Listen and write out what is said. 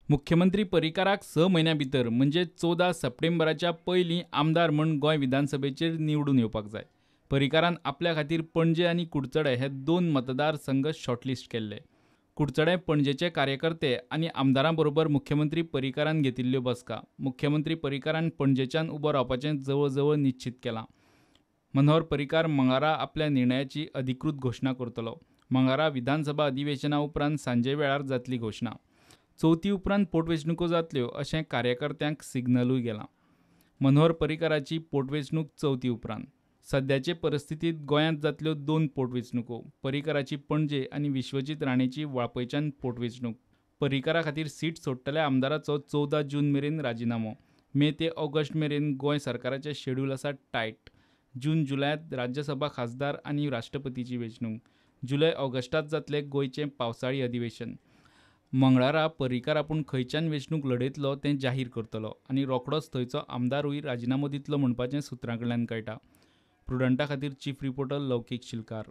मुख्यमंत्री पर्रीकाराक 6 म्हयन्यां भितर म्हणजे 14 सप्टेंबराच्या पयलीं आमदार म्हूण गोंय विधानसभेचेर निवडून येवपाक जाय. पर्रीकारान आपल्या खातीर पणजे आनी कुडचडे हे 2 मतदारसंघ शॉर्टलिस्ट केल्ले. कुडचडे पणजेचे कार्यकर्ते आनी आमदारां बरोबर मुख्यमंत्री पर्रीकारान घेतिल्ल्यो बसका. मुख्यमंत्री पर्रीकारान पणजेच्यान उबो रावपाचें जवळ जवळ निश्चित केलां. मनोहर पर्रीकार मंगळारा आपल्या निर्णयाची अधिकृत घोशणा करतलो. मंगळारा विधानसभा अधिवेशना उपरांत सांजे वेळार जातली घोशणा. चवथी उपरांत पोटवेंचणुको जातल्यो अशें कार्यकर्त्यांक सिग्नलूय गेलां. मनोहर पर्रीकाराची पोटवेंचणूक चवथी उपरांत. सद्याचे परिस्थितींत गोंयांत जातल्यो 2 पोटवेंचणुको. पर्रीकाराची पणजे आनी विश्वजीत राणेची वाळपयच्यान पोटवेंचणूक. पर्रीकारा खातीर सीट सोडटल्या आमदाराचो 14 जून मेरेन राजिनामो. मे ते ऑगस्ट मेरेन गोंय सरकाराचें शेड्यूल आसा टायट. जून जुलयांत राज्यसभा खासदार आनी राष्ट्रपतीची वेंचणूक. जुलय ऑगस्टांत जातलें गोंयचें पावसाळी अधिवेशन. मंगळारा पर्रीकार आपूण खंयच्यान वेंचणूक लढयतलो तें जाहीर करतलो आनी रोखडोच थंयचो आमदारूय राजिनामो दितलो म्हणपाचें सुत्रां कडल्यान कळटा. प्रुडंटा खातीर चीफ रिपोर्टर लौकीक शिलकार.